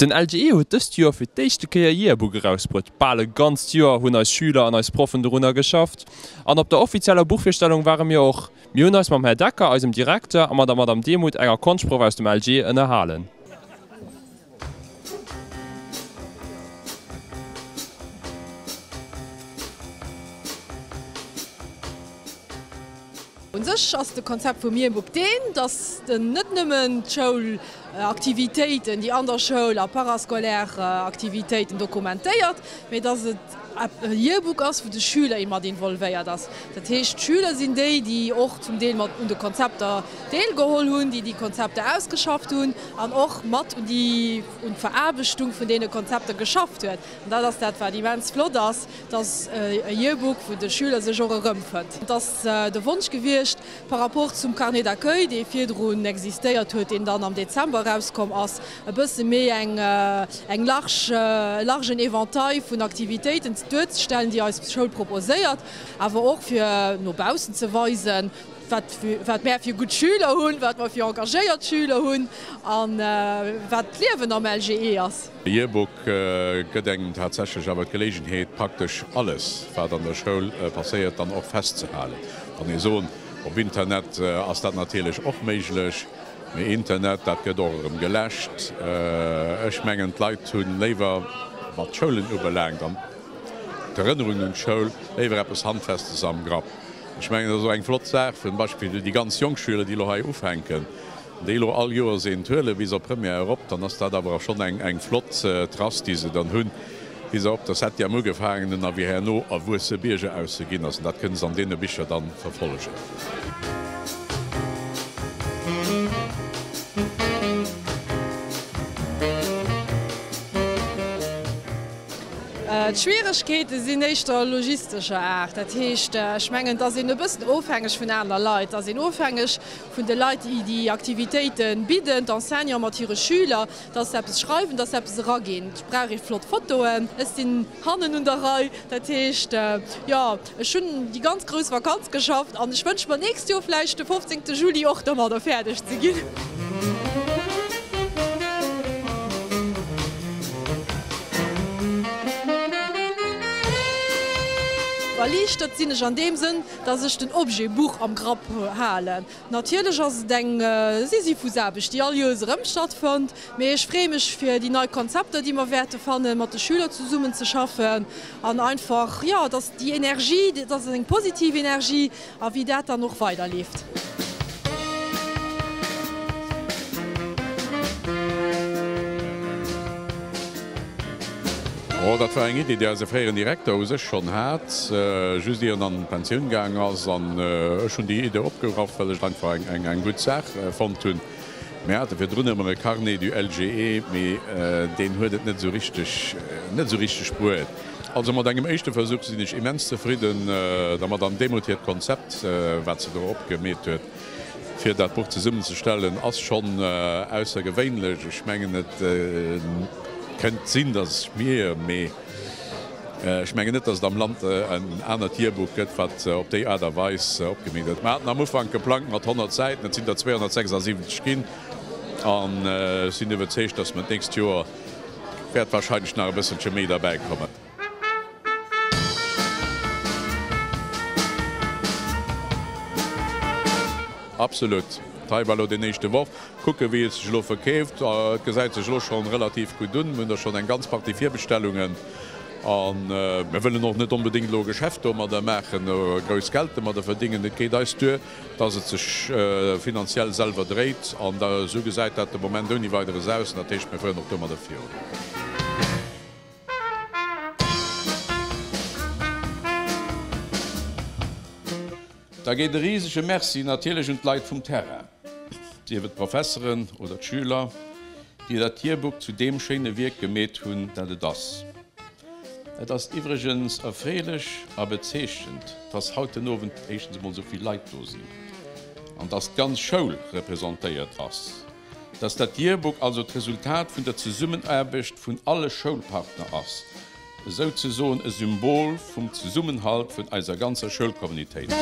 Den LGE huet dëst Joer fir d'éischte Kéier Yearbook erausbruet. Bal e ganzt Joer hunn eis Schüler an eis Proffen dorunner geschafft. An op der offizieller Buchvirstellung ware mir och. Mir hunn eis mam Här Decker, eisem Direkter, a mat der Madame Demuth, enger Konschtproff aus dem LGE, ënnerhalen. U sech ass de Konzept vum Yearbook deen, datt en net nëmmen d'Schoulaktivitéiten, déi an der Schoul a parascolaire Aktivitéiten dokumentéiert, mee datt et e Yearbook ass, wou de Schüler mat involvéiert ass. Dat heescht, d'Schüler sinn déi, déi och zum Deel mat un de Konzepter deelgeholl hunn, déi déi Konzepter ausgeschafft hunn an och mat un déi un d'Veraarbechtung vun deene Konzepter geschafft huet. An dat ass dat, wat immens flott ass, dass e Yearbook, wou de Schüler sech och erëmfënnt. Et ass de Wonsch gewiescht, par rapport zum Carnet d'accueil, dee virdrun existéiert huet, deen dann am Dezember erauskomm ass, e bësse méi eng eng large, e largen Éventail vun Aktivitéiten duerzestellen, déi eis Schoul proposéiert, awer och fir no baussen ze weisen, wat wat mär fir gutt Schüler hunn, wat mer fir engagéiert Schüler hunn a wat d'Liewen am LGE ass. E Yearbook gëtt engem tatsächlech awer d'Geléigenheet, praktesch alles, wat an der Schoul passéiert, dann och festzehalen. Kann ee soen, op Internet ass dat natierlech och méiglech, mee Internet, dat gëtt och erëm geläscht. Ech mengen, d'Leit hu léiwer, wat d'Schoulen ubelaangt an d'Erënnerungen un d'Schoul, léiwer eppes Handfestes am Grapp. Ech mengen, dat ass och eng flott Saach, zum Beispill déi ganz jonk Schüler, déi elo hei ufänken, déi elo all Joers eent huelen, bis op Première erop, dann ass dat awer schonn eng flott Trace, déi se dann hunn, wéi se op der Septième ugefaangen hunn a wéi herno erwuesse Bierger aus se ginn ass. An dat kënne se an deene Bicher dann verfollegen. D'Schwieregkeete sinn éischter logistescher Aart. Dat heescht, ech mengen, et ass een e bëssen ofhängeg vun aner Leit. Et ass een ofhängeg vun de Leit, déi déi Aktivitéite bidden, d'Enseignante mat hire Schüler, dass se eppes schreiwen, dass se eppes eraginn. Et brauch ee flott Fotoen. Ech sinn hannen un der Rei. Dat heescht, jo, ech hunn déi ganz grouss Vakanz geschafft an ech wënsche mer d'nächst Joer vläicht de 15. Juli och domadder fäerdeg ze ginn. Erliichtert sinn ech an deem Sënn, dass ech den Objet Buch am Grapp halen. Natierlech ass et eng Sisyphusaarbecht, déi all Joers erëm stattfënnt, mee ech freeë mech fir déi nei Konzepter, déi mer wäerte fannen, mat de Schüler zesummen ze schaffen an einfach, jo, dass déi Energie, dat ass eng positiv Energie, a wéi dat dann och weiderleeft. Oh, dat war eng Iddi, déi eise fréieren Direkter u sech schonn hat, just ier en an d'Pensioun gaang ass. An ech hunn déi Idee opgegraff, well ech et einfach eng gutt Saach fonnt hunn. Mir hate virdrun ëmmer e Carnet du LGE, mee deen huet et net esou richteg, net esou richteg bruet. Also mat engem éischte Versuch sinn ech immens zefridden. Der Madame Demuth hiert Konzept, wat se do opgemeet huet, fir dat Buch zesummenzestellen, ass schonn aussergewéinlech. Ech mengen, et kënnt sinn, datt ech mir, mee ech mengen net, datt et am Land en anert Yearbook gëtt, wat op déi Aart a Weis opgemeet gëtt. Mer haten am Ufank geplangt mat 100 Säiten, et sinn der 276 ginn an ech sinn iwwerzeegt, datt mer d'nächst Joer wäert wahrscheinlech nach e bësselche méi derbäikommen. Absolut. Hei war elo deen éischte Worf. Kucke wéi et sech elo verkeeft. Et gesäit sech elo schonn relativ gutt un. Mir hunn der schonn eng ganz Partie Virbestellungen. A mir wëllen och net onbedéngt elo e Geschäft domadder maachen, grouss Geld domadder verdingen. Et geet eis duer, dass et sech finanziell selwer dréit. An esou gesäit dat de Moment ouni Weideres aus. An dat heescht, mir fueren och domadder virun. Da geet e risege Merci natierlech un d'Leit vum Terrain, sief et d'Professeren oder d'Schüler, déi dat Yearbook zu deem schéine Wierk gemeet hunn, dat et ass. Et ass iwwregens erfreelech a bezeechnend, dass haut den Owend éischtens emol esou vill Leit do sinn an dass d'ganz Schoul representéiert ass. Dass dat Yearbook also d'Resultat vun der Zesummenaarbecht vun alle Schoulpartner ass, esouzesoen e Symbol vum Zesummenhalt vun eiser ganzer Schoulcommunitéit.